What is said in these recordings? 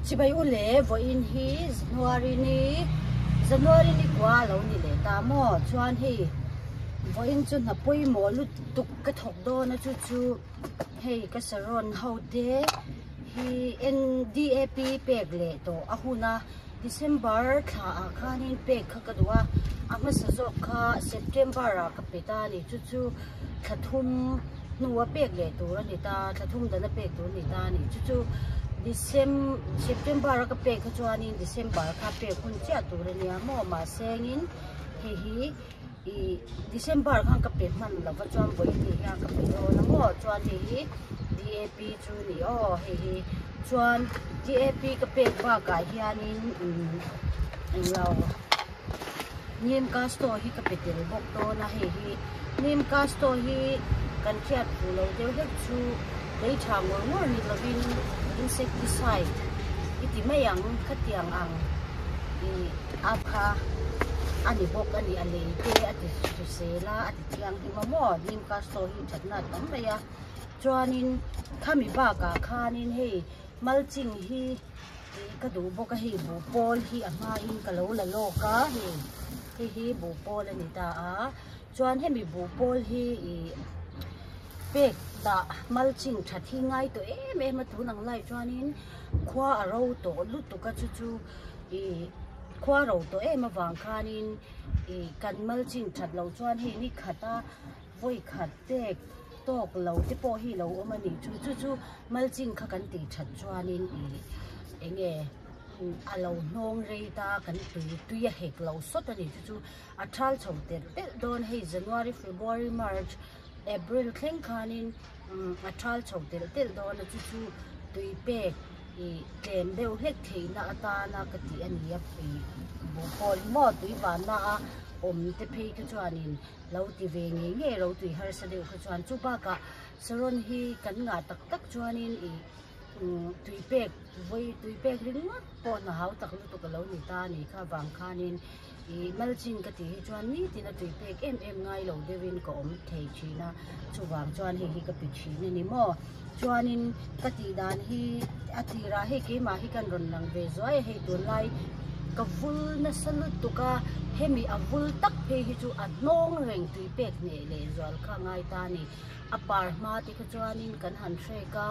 Chibai u le vawiin hi January ni January ni kua a lo ni leh ta maw chuan hei vawiin chu hna pawimawh lutuk ka thawk dawn a chu chu hei ka saron ho te hi N_D_A_P pek leh tawh a hun a December thla ah khanin pek kha ka duh a a hmasa zawk kha September ah ka pe ta a ni chu chu thla thum hnua pek leh tur a ni ta thla thum dana pek tur a ni ta a ni chu chu Decem September a ka pek kha chuanin December kha pek hun chiah tur a nia maw mahse engin hei hi ih December khan ka pe hman lo va chuan vawi hnih hian ka pe dawn a maw chuan hei hi D_A_P chu a ni aw hei hi chuan D_A_P ka pek bakah hianin umm englo. Neem Casto hi ka pe tel bawk dawn a, hei hi Neem Casto hi kan hriat fuh lo deuh hlek chu lei tha ngawr ngawr ni lovin insecticide i ti mai ang khatiang ang ih a kha a ni bawk a ni a lei te a ti hrisel a a ti thianghlim a maw Neem Casto hi thatna a tam mai a chuanin khami bakah khanin hei mulching hi. Tih ka duh bawk a hei buhpawl hi a hmain ka lo la lawk a hei hei hi buhpawl a ni ta a chuan hemi buhpawl hi ih pek dah mulching that hi ngai tawh em em a tun ang lai chuanin khua a ro tawh lutuk a chu chu ih khua ro tawh em avang khanin ih kan mulching that loh chuan hei ni khat a. Vawi khat pek tawk lo te pawh hi lo awm a ni chu chu chu mulching kha kan tih that chuanin ih eng nge a lo hnawng rei ta kan tui tui a hek lo sawt a ni chu chu a thal chho telh telh dawn hei January February March April thleng khanin a thal chho telh telh dawn a chu chu tui pek ih tlem deuh hlek theihna atana ka tih a ni a ih buhpawl hi maw tui vanna a awm te phei kha chuanin. Lo ti ve ngei ngei ro tui harsa deuh kha chuan chu bakah saron hi kan ngah tak tak chuanin ih tui pek vawi tui pek ringawt pawh hna hau tak lutuk a lo ni ta a ni kha vang khanin ih mulching ka tih hi chuan nitin a tui pek em em ngai lo deuhin ka awm thei thin a chuvang chuan hei hi ka pe thin a ni maw chuanin ka tih dan hi a tirah hei keimah hi kan rawn lang ve zuai a hei tunlai ka vul nasa lutuk a hemi a vul tak phei hi chu a hnawng reng tui pek hneh leh zual kha a ngai ta a ni a par hma te kha chuanin kan han hrek a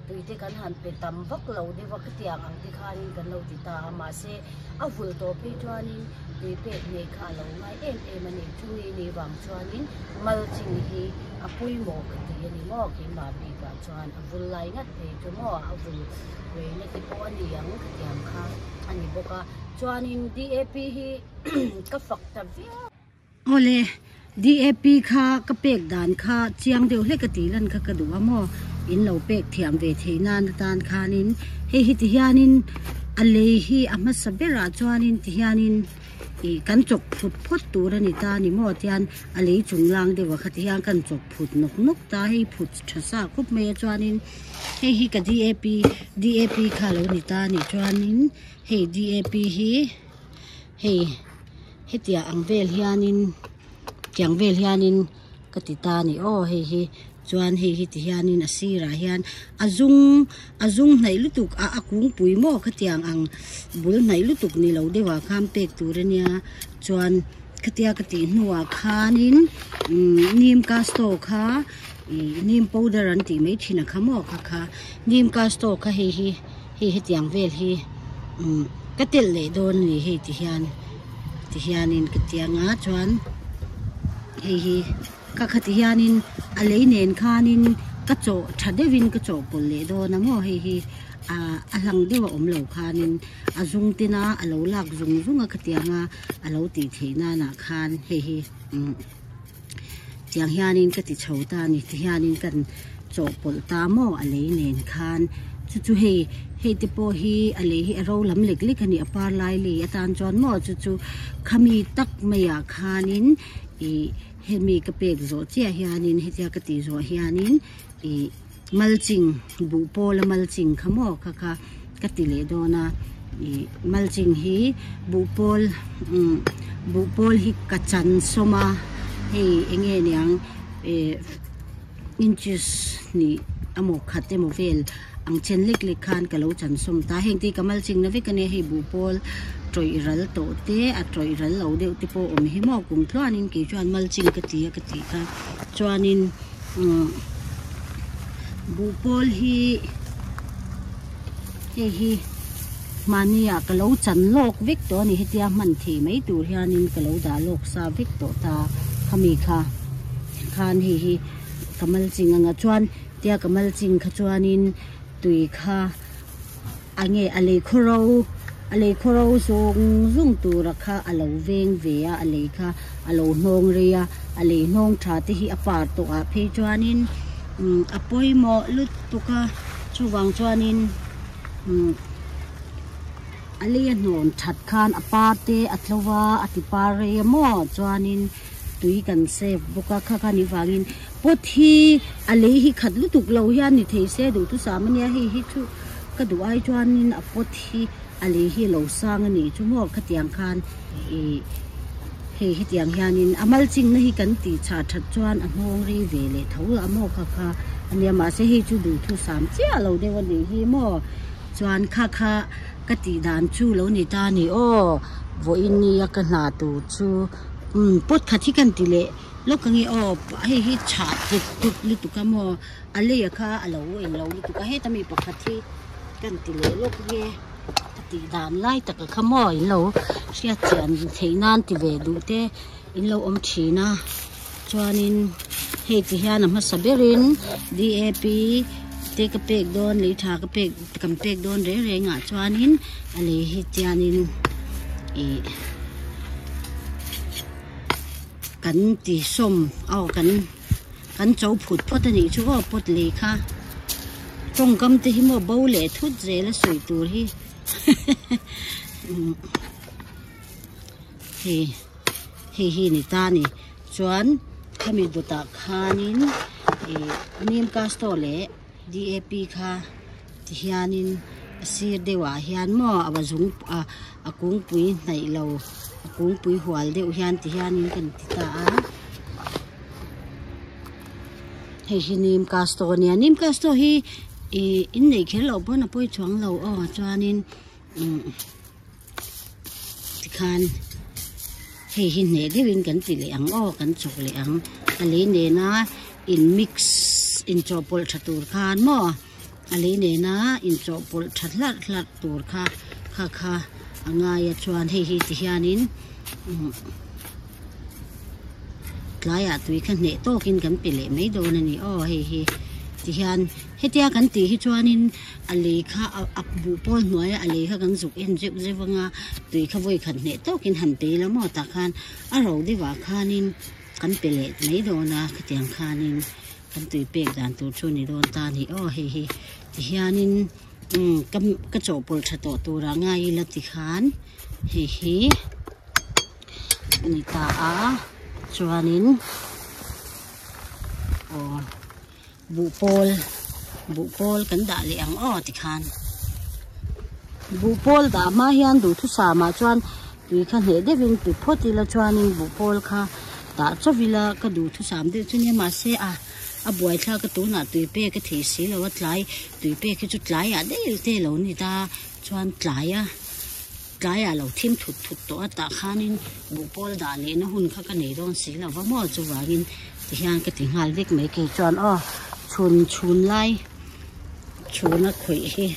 tui te kan han pe tam vak lo deuh a khatiang ang te khanin kan lo ti ta a mahse a vul tawh phei chuanin tui pek hneh kha a lo ngai em em a ni chumi ni vang chuanin mulching hi a pawimawh ka ti a ni maw keimah bikah chuan a vul lai ngat phei chu maw a vul reina te pawh a ni ang khatiang kha a ni bawk a chuanin D_A_P hi ka fak ta viau. Awle D_A_P kha ka pek dan kha chiang deuh hlek a tih lan kha ka duh a maw in lo pek thiam ve theih nan atan khanin hei hi ti hianin a lei hi a hmasa berah chuanin ti hianin. Ih kan chawk phut phawt tur a ni ta ni maw tian a lei chung lang deuh ah kha ti hian kan chawk phut nawk nawk ta hei phut tha sa khawp mai a chuanin hei hi ka D_A_P D_A_P kha alo ni ta a nih chuanin hei D_A_P hi hei hetiang ang vel hianin tiang vel hianin ka ti ta a ni aw hei hi. Chuan hei hi ti hianin a sirah hian a zum a zum hnaih lutuk a a kungpui maw khatiang ang bul hnaih lutuk ni lo deuh ah khan pek tur ania chuan khatia ka tih hnuah khanin umm neem casto kha ih neem powder an tih mai thin a kha maw kha kha neem casto kha hei hi hei hetiang vel hi umm ka telh leh dawn a ni hei ti hian ti hianin ka tiang a chuan hei hi. Ka khati hianin a lei nen khanin ka chawh tha deuhin ka chawh pawlh leh dawn a maw hei hi ah a hlang deuh a awm lo khanin a zung tina a lo lak zung zung a khatiang a a lo tih theih nanah khan hei hi umm tiang hianin ka ti chho ta a ni ti hianin kan chawh pawlh ta maw a lei nen khan chu chu hei hei te pawh hi a lei hi a ro lam lek lek a ni a par lai lei atan chuan maw chu chu khami tak maiah khanin ih. Hemi ka pek zawh chiah hianin hetia ka tih zawh hianin ih mulching buh pawla mulching kha maw kha kha ka ti leh dawn a ih mulching hi buh pawl umm buh pawl hi ka chan sawm a hei eng nge niang ih inches hnih emaw khat emaw vel. Ang chen lek lek khan ka lo chan sawm ta. Heng te hi ka mal chingna vek a nia, hei buhpawl tawih ral tawh te a tawih ral lo deuh te pawh awm hi maw kum tluanin kei chuan mal ching ka ti a ka tih kha. Chuanin umm buhpawl hi hei hi mahni ah ka lo chan lawk vek tawh a ni hetia hman theih mai tur hianin ka lo dah lawk sa vek tawh ta khami kha khan hei hi ka mal ching anga chuan. Tia ka mal ching kha chuanin tui kha a nge a lei khaw ro a lei khaw ro zawng zawng tura kha a lo veng ve a a lei kha a lo hnawng rei a a lei hnawng tha te hi a par tawh ah phei chuanin umm a pawimawh lutuk a chuvang chuanin umm a lei a hnawn that khan a par te a tlo a a ti par rei a maw chuanin. Tui kan save bawk a kha kha ni vangin pot hi a lei hi khat lutuk lo hian ni thei se duhthusam ania hei hi chu ka duh ai chuanin a pot hi a lei hi a lo sang a nih chu maw khatiang khan ih hei hetiang hianin a mal chingna hi kan tih chhah that chuan a nghawng rei ve leh tho a maw kha kha ania mahse hei chu duhthusam chiah lo deuh a nih hi maw chuan kha kha ka tih dan chu lo ni ta a ni aw vawiin nia ka hna tur chu. Umm pot khat hi kan ti leh lawk ang e aw hei hi chhah tluk tluk lutuk a maw a lei kha a lo englo lutuk a heta mi pakhat hi kan ti leh lawk ang e a tih dan lai tak a kha maw in lo hriat chian theih nan ti ve duh te in lo awm thin a chuanin hei ti hian a hmasa berin D A P te ka pek dawn lei tha ka pek kan pek dawn reng reng ah chuanin a lei hi chianin ih kan ti sawm aw kan kan cho phut phawt a nih chu aw pot lei kha tawngkam te hi maw bo leh thut zel a sawi tur hi hei hei hi ni ta a ni chuan khami dawtah khanin ih neem castor leh D_A_P kha ti hianin a sir deuhah hian maw a zung a a kungpui hnaih lo a kungpui hual deuh hian ti hianin kan ti ta a hei hi neem castor a nia neem castor hi ih inneih kher loh pawn a pawi chuang lo aw chuanin umm tikhan hei hi hneh deuhin kan ti leh ang aw kan chawk leh ang a lei nena in mix inchawhpawlh tha tur khan maw a lei nena inchawhpawlh tha hlarh hlarh tur kha kha kha a ngai a chuan hei hi ti hianin umm tlaiah tui kha hneh tawkin kan pe leh mai dawn a ni aw hei hi ti hian hetia kan tih hi chuanin a lei kha a buh pawl hnuaia a lei kha kan zuk en zeuh zeuh anga tui kha vawi khat hneh tawkin han pe ila maw tah khan a ro deuh ah khanin kan pe leh mai dawn a khatiang khanin kan tui pek dan tur chu a ni dawn ta a ni aw hei hi tihianin umm ka ka chawhpawlh tha tawh turah ngai ila tikhan hei hi a ni ta a chuanin aw. Buhpawl buhpawl kan dah leh ang aw tikhan buhpawl dah hma hian duhthusam ah chuan tui kha hneh deuhin pe phawt ila chuanin buhpawl kha dah chauh ila ka duhthusam deuh chu nia mahse a a buaithlak a tunah tui pek a thei si lo a tlai tui pek hi chu tlaiah daih te lo ni ta chuan tlai a. Tlaiah lo thim thut thut tawh a tah khanin buhpawl dah lehna hun kha ka nei dawn si lo va maw chuvangin tihian ka ti nghal vek mai kei chuan aw chhun chhun lai chhuna khawih hi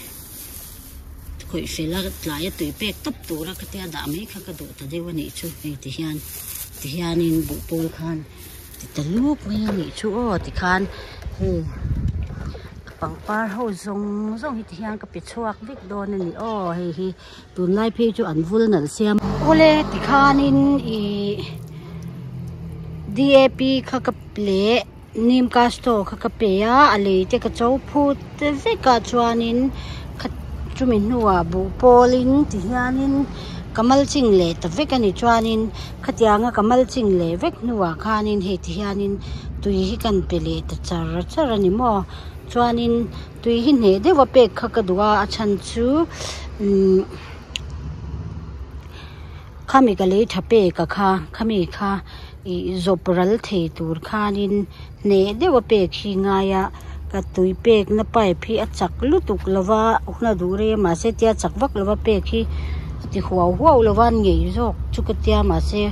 khawih fel a tlaia tui pek tawp tura ka tia dah mai kha ka duh ta deuh a nih chu hei tihian tihianin buhpawl khan ti ta luk mai a nih chu aw tikhan hei pangpar ho zawng zawng hi tihian ka pe chhuak vek dawn a ni aw hei hi. Tunlai phei chu an vul nalh siam. Awle tikhanin ih DAP kha ka leh neem castor kha ka pe a a lei te ka cho phut vek a chuanin kha chumi hnuah buh pawlin tihianin ka mulching leh ta vek a ni chuanin khatianga ka mulching leh vek hnuah khanin hei tihianin tui hi kan pe leh ta char char a ni maw chuanin. Tui hi hneh deuh a pek kha ka duh a a chhan chu umm khami ka lei tha pek a kha khami kha ih zawp ral thei tur khanin hneh deuh a pek hi ngai a. Ka tui pekna pipe hi a chak lutuk lova hun a duh rei a mahse tia chak vak lova pek hi a ti huau huau lova an ngei zawk chu ka tia mahse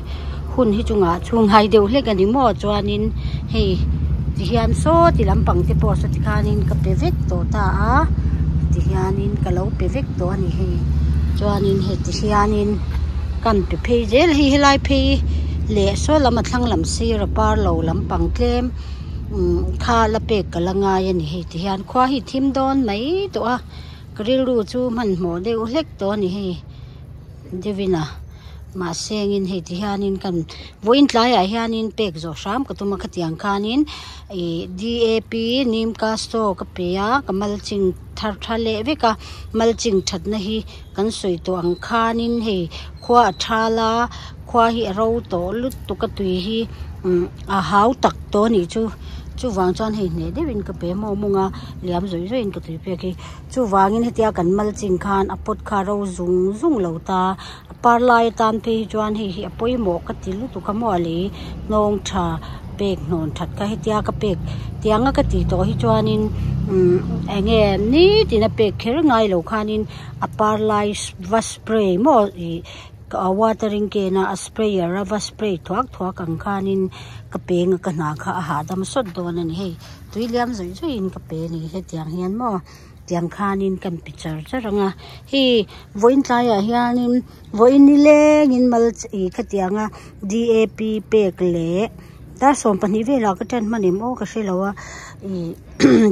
hun hi chu ngah chhung ngai deuh hlek a ni maw chuanin hei ti hian saw ti lampang te pawh saw ti khanin ka pe vek tawh ta a ti hianin ka lo pe vek tawh a ni hei chuanin hei ti hianin kan pe phei zel hei helai phei leh saw lam a thlang lam sir a par lo lampang tlem. Umm kha la pek ka la ngai a ni hei ti hian khua hi thim dawn mai tawh a ka rilru chu hmanhmawh deuh hlek tawh a ni hei deuhin a mahse engin hei ti hianin kan vawiin tlaiah hianin pek zawh hram ka tum a khatiang khanin ih d a p nim casto ka pe a ka malching thar tha leh vek a malching thatna hi kan sawi tawh ang khanin hei khua a thal a khua hi a ro tawh lutuk a tui hi umm a hau tak tawh a nih chu chuvang chuan hei hneh deuhin ka pe maw mawng a liam zawih zawihin ka tui pek hi chuvangin hetia kan mal ching khan a pot kha a ro zung zung lo ta a par lai atan phei hi chuan hei hi a pawimawh ka ti lutuk a maw a lei hnawng tha pek hnawn that kha hetia ka pek tianga ka tih tawh hi chuanin umm eng nge nitin a pek kher ngai lo khanin a par lai va spray maw ih a watering can a a sprayer a va spray thuak thuak ang khanin ka peng a ka hna kha a hahdam sawt dawn a ni hei tui liam zawih zawih in ka pe a ni hetiang hian maw tiang khanin kan pe char char ang a hei vawiin tlaiah hianin vawiin nilengin mal ih khatianga d a p pek leh dar 12 velah ka ṭan hman em aw ka hrelo a ih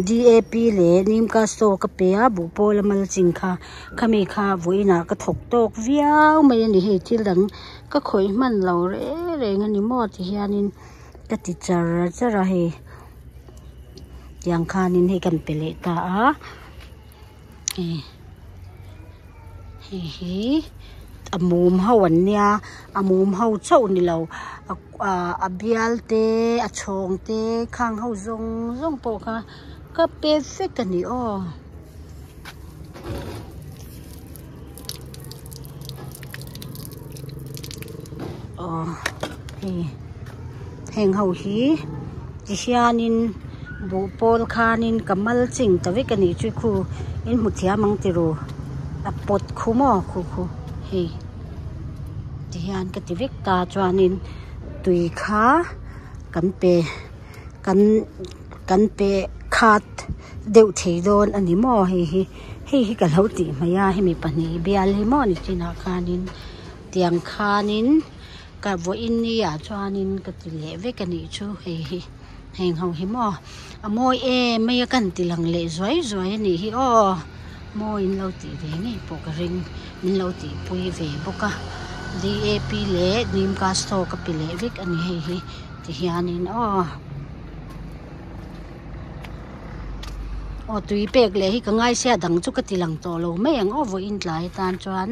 d a p leh nim casto ka pe a buhpawl a mal ching kha. Khami kha vawiinah ka thawk tawk viau mai a ni hei thil dang ka khawih hman lo reng reng a ni maw ti hianin ka ti char char a hei tiang khanin hei kan pe leh ta a hei hei hi a mum ho an nia a mum ho chauh ni lo a bial te a chhawng te khang ho zawng zawng pawh kha ka pe vek a ni aw. Aw hei heng ho hi ti hianin buh pawl khanin ka mal ching ta vek a nih chu khu in hmu thiam ang tiraw a pawt khu maw khu khu hei ti hian ka ti vek ta chuanin tui kha kan pe kan kan pe khat deuh thei dawn a ni maw hei hi hei hi ka lo tih hmai a hemi pahnih bial hi maw ni chinah khanin tiang khanin ka vawiin ni ah chuanin ka ti leh vek a nih chu hei hi heng ho hi maw a mawi em mai a kan ti lang leh zuai zuai a nih hi aw mawi in lo tih ve ngei pawh ka ring min lo tih pui ve bawk a d a p leh nim casto ka pe leh vek a ni hei hi ti hianin aw. Aw tui pek leh hi ka ngai sia dang chu ka ti lang tawh lo mai ang aw vawiin tlai atan chuan.